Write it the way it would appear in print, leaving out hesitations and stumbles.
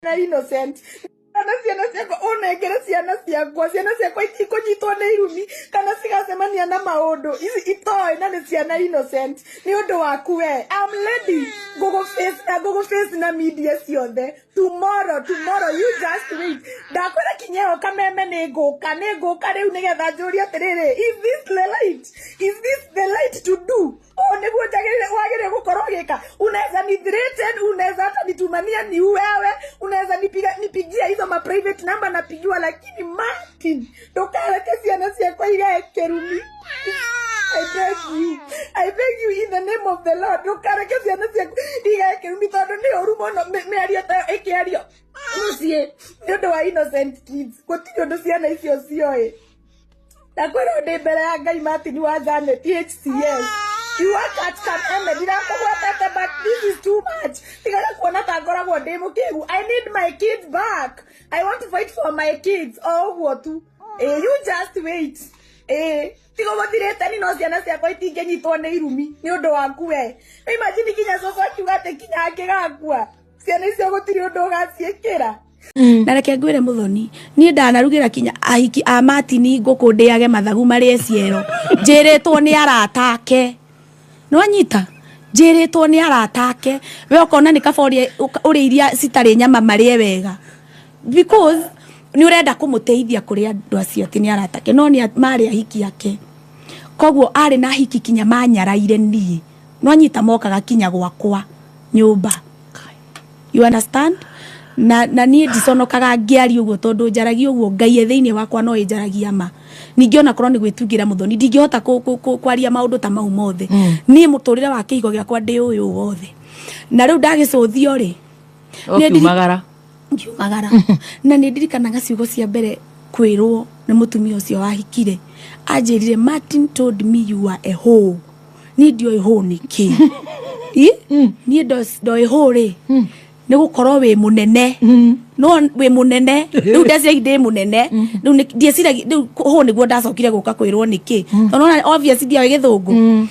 Na innocent na ciana ciakwa, ũnengere ciana ciakwa. Ciana ciakwa itikũnyitwo nĩ irumi kana cigacemania na maũndũ ici itoĩ, na nĩ ciana innocent nĩ ũndũ waku we. I'm ready ngũgũ face na ngũgũ face na media ciothe tomorrow. Tomorrow, you just wait. Ndakwĩra kinya ĩyo kameme nĩ ngũka, nĩ ngũka rĩu nĩgetha njũrie atĩrĩrĩ, is this the right is this the right to do? Ũũ nĩguo njagĩrĩire, wagĩrĩire gũkorwo ũgĩka? Unaweza ni threaten, unaweza hata nitumania ni wewe, unaweza nipigia hizo ma private number napigiwa, lakini Martin, ndũkareke ciana ciakwa igae kĩrumi. I beg you, I beg you in the name of the Lord, ndũkareke ciana ciaku igae kĩrumi, tondũ nĩ ũru mũno mĩario ta ĩyo ĩkĩario mũciĩ nĩ ũndũ wa innocent kids. Gũtirĩ ũndũ ciana icio cioĩ. Ndakwĩrwo ndĩ mbere ya Ngai, Martin wa Janet HCS, you work at Kameme, ndirakũgwetete, but this is too much. Tigaga kuona ta ngoragwo ndĩ mũkĩgu. I need my kids back. I want to fight for my kids, o ũguo tu. You just wait. Tiga gũthirĩte ni, no ciana ciakwa itingĩnyitwo nĩ irumi nĩ ũndũ waku we. Imagine kinya cũcũ akiuga atĩ kinya angĩgakua, ciana icio gũtirĩ ũndũ ũgaciĩkĩra. Na reke ngwĩre, Mũthoni, niĩ ndanarugĩra kinya ahiki a Martin ngũkũ ndĩage mathagu marĩe ciero, njĩrĩtwo nĩ arata ake. Nĩwanyita? Njĩrĩtwo nĩ arata ake. We ũkona nĩ kaba ũrĩe ũrĩe iria citarĩ nyama marĩe wega, because nĩ ũrenda kũmũteithia kũrĩ andũ acio atĩ nĩ arata ake, no nĩ marĩ ahiki ake. Koguo arĩ na ahiki kinya manyaraire niĩ, nwanyita? Mokaga kinya gwakwa nyũmba, you understand? Na niĩ ndiconokaga ngĩaria ũguo, tondũ njaragia ũguo Ngai e thĩinĩ wakwa, no ĩnjaragia ma. Ningĩ ona korwo nĩ gwĩtungĩra, Mũthoni, ndingĩhota kwaria maũndũ ta mau mothe. Niĩ mũtũrĩre wa kĩhigo gĩakwa ndĩ ũyũ wothe, na rĩu ndagĩcũthio rĩ, Ũkiumagara. Ngiumagara, na nĩ ndirikanaga ciugo cia mbere kwĩrwo nĩ mũtumia ũcio wahikire. Anjĩrire, "Martin told me you are a hoe." Niĩ ndioĩ hoe nĩ kĩ. Ĩ? Niĩ ndoĩ hoe rĩ, nĩ gũkorwo wĩ mũnene, no wĩ mũnene. Rĩu ndeciragia ndĩ mũnene, rĩu ndieciragia rĩu hoe nĩguo ndacokire gũka kwĩrwo nĩ kĩ, tondũ ona obvious ndioĩ Gĩthũngũ.